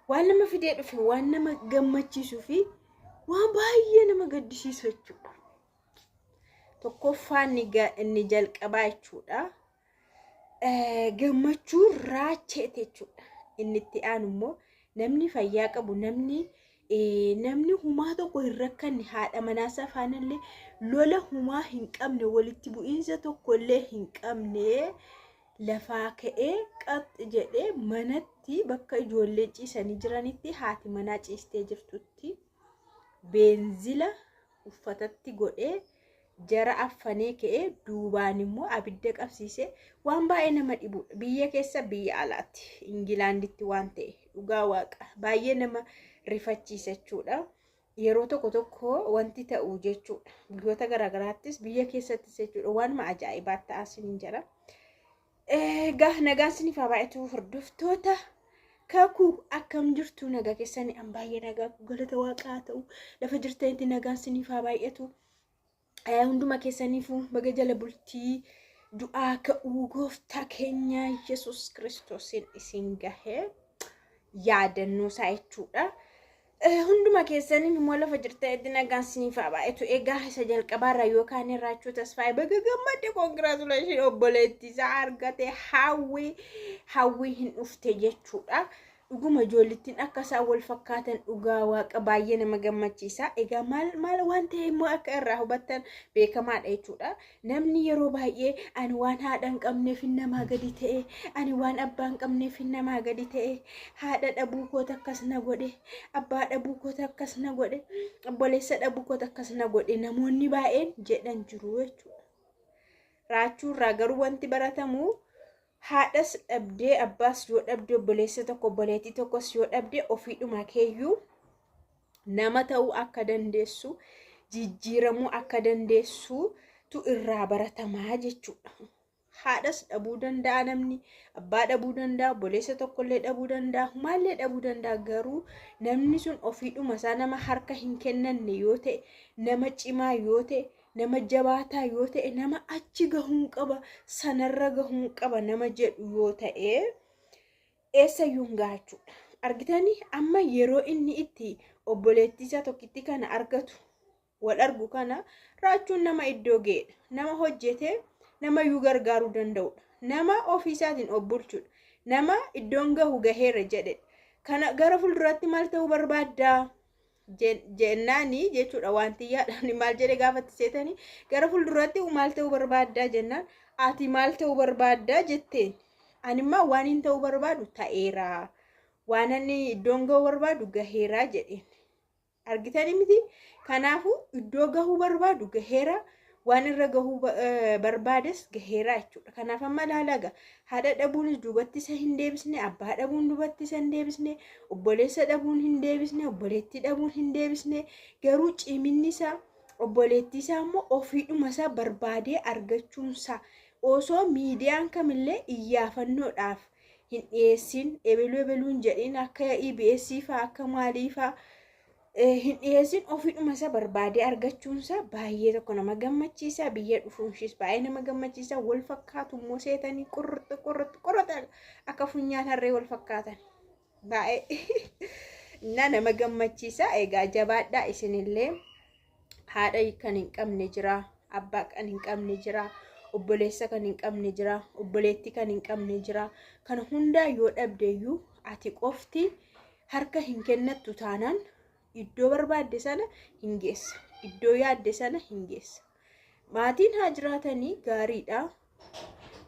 Waan nama fidee dhufe waan nama gammachiisuu fi waan baay'ee nama gaddisiisu jechuudha. Tokkoffaan inni jalqabaa jechuudha. Gammachuu raacheeti jechuudha. Inni itti aanu immoo namni fayyaa qabu, namni humaa tokko hin rakkanne, haadha manaasaa faanallee lola humaa hin qabne, walitti bu'iinsa tokkollee hin qabne, lafaa ka'ee qaxxi jedhee manatti bakka ijoolleen ciisanii jiranitti, haati manaa ciistee jirtutti, beenzila uffatatti godhee jara affanee ka'ee duubaan immoo abidda qabsiisee, waan baay'ee nama dhibudha. Biyya keessa, biyya alaatti, Ingilaanditti waan ta'e dhugaa Waaqa baay'ee nama rifachiisa jechuudha. Yeroo tokko tokko wanti ta'u jechuudha. Biyyoota garaagaraattis biyya keessattis jechuudha, waanuma ajaa'ibaa ta'aa isiniin jedha. Egaa nagaan isiniif haa baay'atu, hordoftoota kakuu, akkam jirtu? Nagaa keessanii? An baay'ee nagaa, galata Waaqaa haa ta'u. Lafa jirtanitti nagaan isiniif haa baay'atu. Hunduma keessaniifuu baga jala bultii du'aa ka'uu gooftaa keenya Yesuus Kiristoosiin isin gahee, yaadannoo isaa jechuudha. Hunduma keessaniif immoo lafa jirtanitti nagaan isiniif haa baay'atu. Egaa isa jalqabaarraa yookaan Raachuu Tasfaayee baga gammadde, congratulation, obboleettii isaa argate, Hawwii, Hawwii hin dhufte jechuudha. Dhuguma ijoollittiin akka isaan wal fakkaatan dhugaa Waaqa baay'ee nama gammachiisa. Egaa maal maal waan ta'e immoo akka irraa hubattan beekamaadha jechuudha. Namni yeroo baay'ee ani waan haadha hin qabneef namaa gadi ta'e, ani waan abbaa hin qabneef namaa gadi ta'e, haadha dhabuu koota akkas na godhe, abbaa dhabuu koota akkas na godhe, obboleessa dhabuu koota akkas na godhe namoonni baay'een jedhan jiru jechuudha. Raachuu irraa garuu wanti baratamu, haadhas dhabdee, abbaas yoo dhabde, obboleessa tokko, obboleettii tokkos yoo dhabde, ofiidhuma keeyyuu nama ta'uu akka dandeessu, jijjiiramuu akka dandeessutu irraa baratamaa jechuudha. Haadhas dhabuu danda'a namni, abbaa dhabuu danda'a, obboleessa tokkollee dhabuu danda'a, maallee dhabuu danda'a, garuu namni sun ofiidhuma isaa nama harka hin kennanne yoo ta'e, nama cimaa yoo ta'e, nama jabaataa yoo ta'e, nama achi gahuun qaba, sanarra gahuun qaba nama jedhu yoo ta'e, eessayyuu hin gaha jechuudha. Argitanii, amma yeroo inni itti obboleettii isaa tokkitti kana argatu, wal argu kana, Raachuun nama iddoo ga'edha. Nama hojjetee nama iyyuu gargaaruu danda'udha. Nama ofiisaatiin of bulchudha. Nama iddoon gahu gaheera jedhedha. Kana gara fuulduraatti maal ta'uu barbaaddaa? Jennaani jechuudha, wanti yaadhaan maal jedhe gaafatti seetanii, gara fuulduraatti maal ta'uu barbaaddaa jennaan, ati maal ta'uu barbaaddaa jetteen, animmaa waan hin ta'uu barbaadu ta'eera, waan ani iddoon gahuu barbaadu gaheera jedheen. Argitanii miti? Kanaafuu iddoo gahuu barbaadu gaheera, waan irra gahuu barbaades gaheera jechuudha. Kanaaf amma ilaalaa gaa, haadha dhabuunis duubatti isa hin deebisne, abbaa dhabuun duubatti isa hin deebisne, obboleessa dhabuun hin deebisne, obboleettii dhabuun hin deebisne, garuu ciminni isaa, obboleettii isaa immoo ofiidhuma isaa barbaadee argachuunsaa, osoo miidiyaan kamillee iyyaafannoodhaaf hin dhiyeessin, ebeluu ebeluun jedhin, akka EBS faa, akka maalii faa hin dhiyeessin, ofiidhuma isaa barbaadee argachuunsaa baay'ee tokko nama gammachiisa. Biyya dhufuunshiis baay'ee nama gammachiisa. Wal fakkaatu immoo seetanii, qurxu qurxu qurxu akka funyaan harree wal fakkaatan baay'ee na nama gammachiisa. Egaa jabaadhaa isinillee. Haadha kan hin qabne jira, abbaa kan hin qabne jira, obboleessa kan hin qabne jira, obboleettii kan hin qabne jira. Kana hundaa yoo dhabdeeyyuu ati qofti harka hin kennattu taanaan iddoo barbaadde sana hin geessa. Iddoo yaadde sana hin geessa. Maatiin haa jiraatanii gaariidha.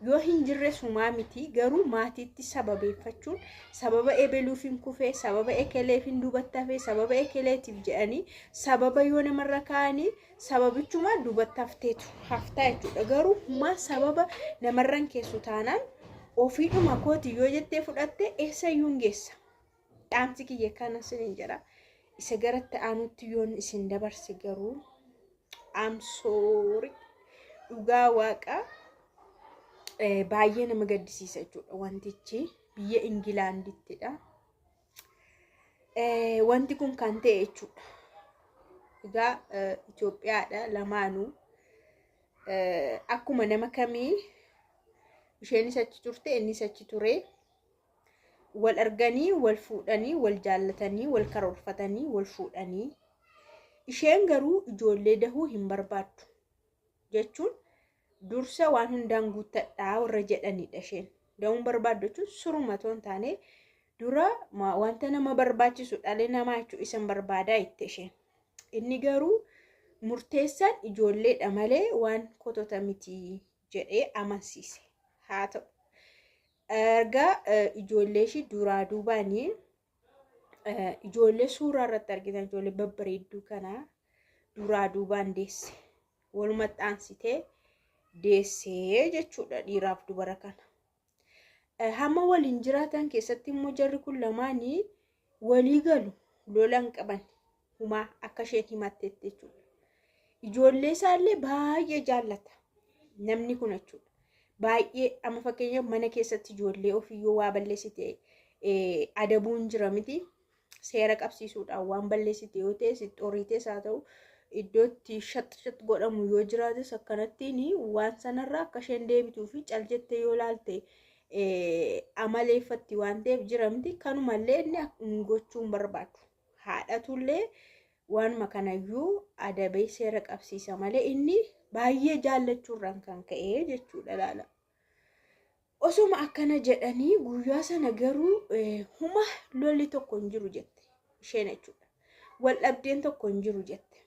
Yoo hin jirre sumaa miti, garuu maatiitti sababeeffachuun, sababa ebeluuf hin kufee, sababa ekeleef hin duubatti hafee, sababa ekeleetiif jedhanii sababa yoo namarra kaa'anii, sababichumaa duubatti hafteetu haftaa jechuudha. Garuu humaa sababa namarra hin keessu taanaan, ofiidhuma kooti yoo jettee fudhatte eessayyuu hin geessa. Dhaamsi kiyya kana isiniin jedha. Isa garatti aanutti yoon isin dabarse garuu, I'm sorry. Dhugaa Waaqa baay'ee nama gaddisiisa jechuudha wantichi, biyya Ingilaandittidha. Wanti kun kan ta'e jechuudha. Egaa Itoophiyaadha lamaanuu. Akkuma nama kamii isheenis achi turte, innis achi ture. Wal arganii, wal fuudhanii, wal jaallatanii, wal karoorfatanii, wal fuudhanii. Isheen garuu ijoollee dahuu hin barbaaddu. Jechuun dursa waan hundaan guuttadhaa warra jedhanidha isheen. Da'uun barbaaddu jechuun suruma otoo hin taane dura wanta nama barbaachisu dhala namaa jechuun isan barbaadaa jette isheen. Inni garuu murteessaan ijoolleedha malee waan kotota miti jedhee amansiise. Haa ta'u. Erga ijoollee ishii duraa duubaanii ijoollee suuraa irratti argitan ijoollee babbareedduu kana duraa duubaan deesse. Walumatti aansitee deessee jechuudha dhiiraaf dubara kana. Hamma waliin jiraatan keessatti immoo jarri kun lamaanii walii galu, lola hin qaban humaa akka isheen himattetti jechuudha. Ijoollee isaallee baay'ee jaallata namni kun jechuudha. Baay'ee amma fakkeenyaaf mana keessatti ijoollee ofii yoo waa balleessite adabuun jira miti. Seera qabsiisuudhaan waan balleessite yoo ta'e sitti horiitees haa ta'u iddoo itti shat shat godhamu yoo jiraates akkanattiin waan sanarraa akka isheen deebituu fi cal jettee yoo laalte amaleeffatti waan ta'eef jira miti. Kanumallee inni gochuu hin barbaadu. Haadhatullee waanuma kanayyuu adabee seera qabsiisa malee inni baay'ee jaallachuurraan kan ka'e jechuudha laala. Osuma akkana jedhanii guyyaa sana garuu huma lolli tokko hin jiru jette isheen jechuudha. Wal dhabdeen tokko hin jiru jette.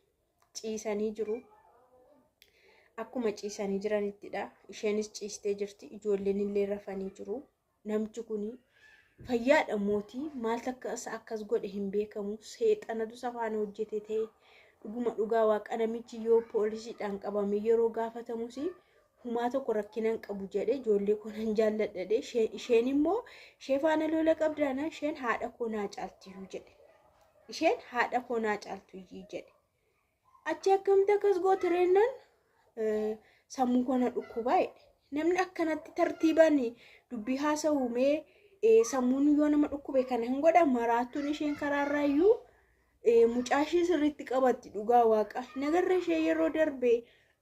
Ciisanii jiru. Akkuma ciisanii jiranittidha. Isheenis ciistee jirti. Ijoolleen illee rafanii jiru. Namichi kun fayyaadha mootii maal takka isa akkas godhe hin beekamu. Seexanatu isa faana hojjete ta'e dhuguma dhugaa waaqa namichi yoo poolisiidhaan qabame yeroo gaafatamus humaa tokko rakkina hin qabu jedhe ijoollee koo nan jaalladha jedhe. Isheen immoo ishee faana lola qabdaana isheen haadha koo naa caaltiyyuu jedhe. Isheen haadha koo naa caaltuyyuu jedhe. Achi akkamti akkas goote reennaan sammuu koo na dhukkubaa jedhe. Namni akkanatti tartiibaan dubbii haasa'u mee sammuun yoo nama dhukkube kana hin godha maraattuun isheen karaarraayyuu mucaa ishee sirriitti qabatti dhugaa waaqa. Nagarra ishee yeroo darbe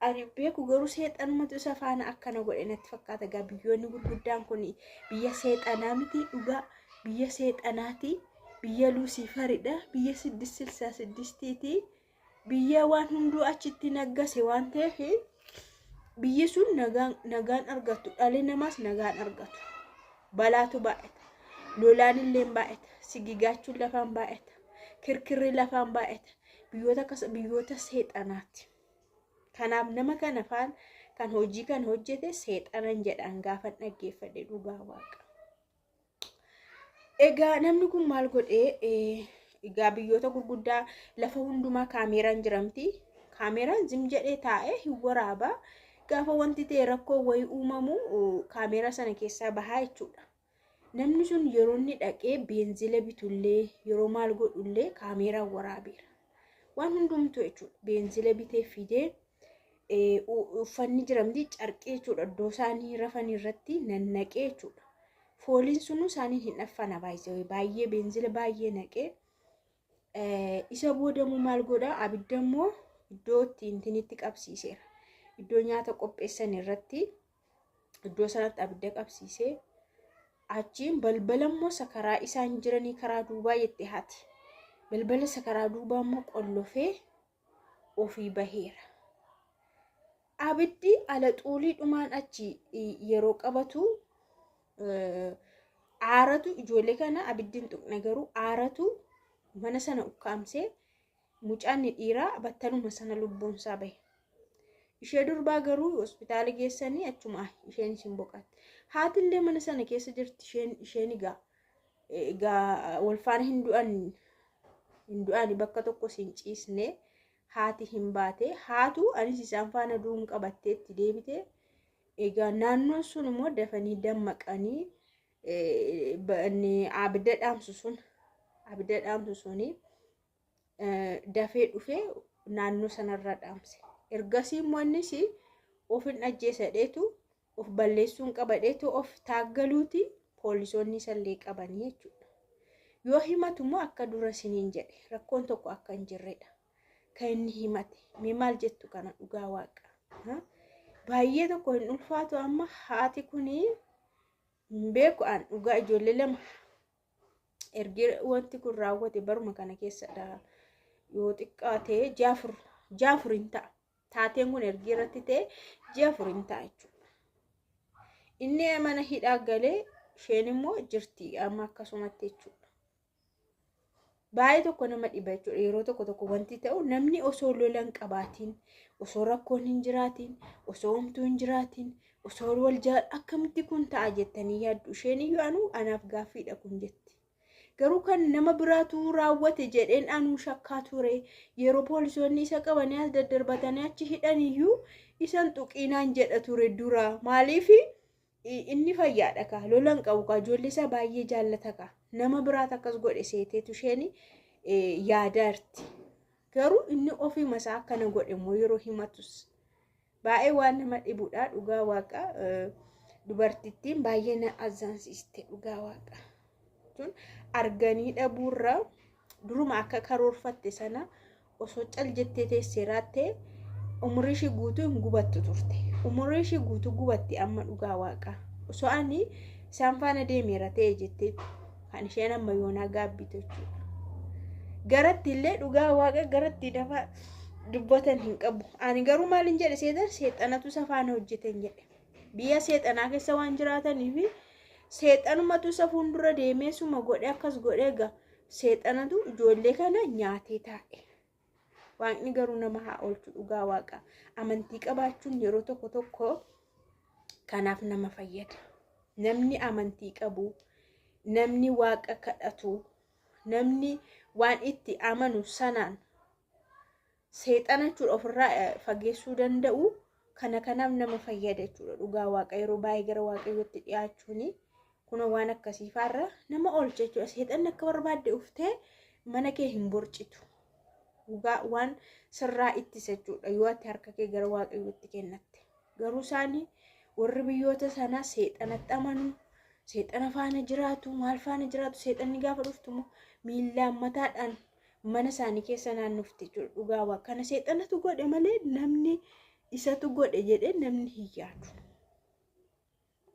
ani beeku garuu seexanumatu isa faana akkana godhe natti fakkaata. Egaa biyyoonni gurguddaan kun biyya seexanaa miti dhugaa, biyya seexanaati, biyya Luusiifaridha, biyya siddis silsaa siddistiiti, biyya waan hunduu achitti naggase waan ta'eef biyyi sun nagaan nagaan argattu, dhalli namaas nagaan argatu. Balaatu baay'ata, lolaan illee baay'ata, sigigaachuun lafaan baay'ata, kirkirri lafaan baay'ata. Biyyoota akkas biyyoota seexanaati. Kanaaf nama kana faan kan hojii kan hojjete seexanan jedhaan gaafan dhaggeeffadhe dhugaa waaqa. Egaa namni kun maal godhee? Egaa biyyoota gurguddaa lafa hundumaa kaameeraan jiramti. Kaameeraan zim jedhee taa'ee hin waraaba. Gaafa wanti ta'e rakkoo wayii uumamu kaameeraa sana keessaa bahaa jechuudha. Namni sun yeroo inni dhaqee beenzila bitullee yeroo maal godhullee kaameeraan waraabeera. Waan hundumtuu jechuudha. Beenzila bitee fidee uffanni jiramti carqee jechuudha iddoo isaanii rafan irratti nannaqee jechuudha. Fooliin sunuu isaanii hin affana baay'ee baay'ee beenzila baay'ee naqee isa boodamuu maal godhaa abidda immoo iddoo itti intinitti qabsiiseera. Iddoo nyaata qopheessan irratti iddoo sanatti abidda qabsiisee achiin balbala immoo sakaraa isaan jiranii karaa duubaa jette haati. Balbala sakaraa duubaa immoo qollofee ofii baheera. Abiddi ala xuulii dhumaan achi yeroo qabatu aaratu ijoollee kana abiddi hin tuqne garuu aaratu mana sana ukkaamsee mucaan dhiiraa battaluma sana lubbuunsaa bahe. Ishee durbaa garuu hospitaala geessanii achuma isheen isin boqatte. Haatillee mana sana keessa jirti isheen isheen egaa egaa wal faana hin du'an hin du'an bakka tokko hin ciisne haati hin baate haatu anis isaan faana du'uun qabattee itti deebite. Egaa naannoon sun immoo dafanii dammaqanii abidda dhaamsu sun abidda dhaamsu suni dafee dhufee naannoo sanarra dhaamse. Ergasii immoo innis of hin ajjeesadheetu of balleessuun qabadheetu of taaggaluuti poolisoonni isallee qabanii jechuudha. Yoo himatu immoo akka dura isiniin jedhe rakkoon tokko akka hin jirredha. Kan inni himate. Mee maal jettu kana dhugaa waaqa? Baay'ee tokko hin ulfaatu amma haati kuni hin beeku an dhugaa ijoollee lama Ergi wanti kun raawwate baruma kana keessadha. Yoo xiqqaate ji'a 4 hin ta'a. Taateen kun ergi irratti ta'e ji'a 4 hin ta'a jechuudha. Inni mana hidhaa galee, isheen immoo jirti amma akkasumatti jechuudha. Baay'ee tokko nama dhiba jechuudha. Yeroo tokko tokko wanti ta'u, namni osoo lola hin qabaatiin, osoo rakkoon hin jiraatiin, osoo homtuu hin jiraatiin, osoo wal jaal, akkamitti kun ta'a jettanii yaaddu? Isheen iyyuu anuu anaaf gaaffiidha kun jetti. Garuu kan nama biraatu raawwate jedheen anuu shakkaa ture. Yeroo poolisoonni isa qabanii as daddarbatanii achi hidhan iyyuu isan tuqiinaan jedha ture dura. Maaliif? Inni fayyaadha kaa, lola hin qabu kaa, ijoollee isaa baay'ee jaallata kaa. Nama biraatu akkas godhe seeteetu isheen yaadaarti. Garuu inni ofiima isaa akkana godhe immoo yeroo himatus baay'ee waan nama dhibudha, dhugaa waaqa. Dubartittiin baay'ee na azaansiiste, dhugaa waaqa. Tun arganii dhabuurra duruma akka karoorfatte sana osoo cal jettee teessee raattee umurii ishii guutuu hin gubattu turte. Umurii ishii guutuu gubatti amma, dhugaa waaqa. Osoo ani isaan faana deemeera ta'e jettee kan isheen amma yoonaa gaabbitu jechuudha. Garatti illee, dhugaa waaqa, garatti nama dubbatan hin qabu. Ani garuu maalin jedhe seetan? Seexanatu isa faana hojjeten jedhe. Biyya seexanaa keessa waan jiraataniif seexanumatu isa fuuldura deemee suma godhe, akkas godhe egaa seexanatu ijoollee kana nyaatee taa'e. Waaqni garuu nama haa oolchu, dhugaa waaqa. Amantii qabaachuun yeroo tokko tokko kanaaf nama fayyada. Namni amantii qabu, namni waaqa kadhatu, namni waan itti amanu sanaan seexana jechuudha ofirraa fageessuu danda'u, kana kanaaf nama fayyada jechuudha, dhugaa waaqa. Yeroo baay'ee gara waaqayyootti dhiyaachuun kun waan akkasii faarra nama oolcha jechuudha. Seexanni akka barbaadde uftee mana kee hin borcitu. Dhugaa waan sirraa ittisa jechuudha yoo ati harka kee gara waaqayyootti kennatte. Garuu isaanii warri biyyoota sanaa seexanatti amanu, seexana faana jiraatu, maal faana jiraatu. Seexanni gaafa dhuftu immoo miillaan mataadhaan mana isaanii keessa naannofte jechuudha, dhugaa waaqa. Kana seexanatu godhe malee namni isatu godhe jedhee namni hin yaadu.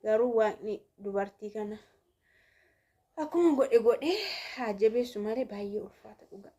Garuu waaqni dubartii kana akkuma godhe godhe haa jabeessu malee baay'ee ulfaata, dhugaa.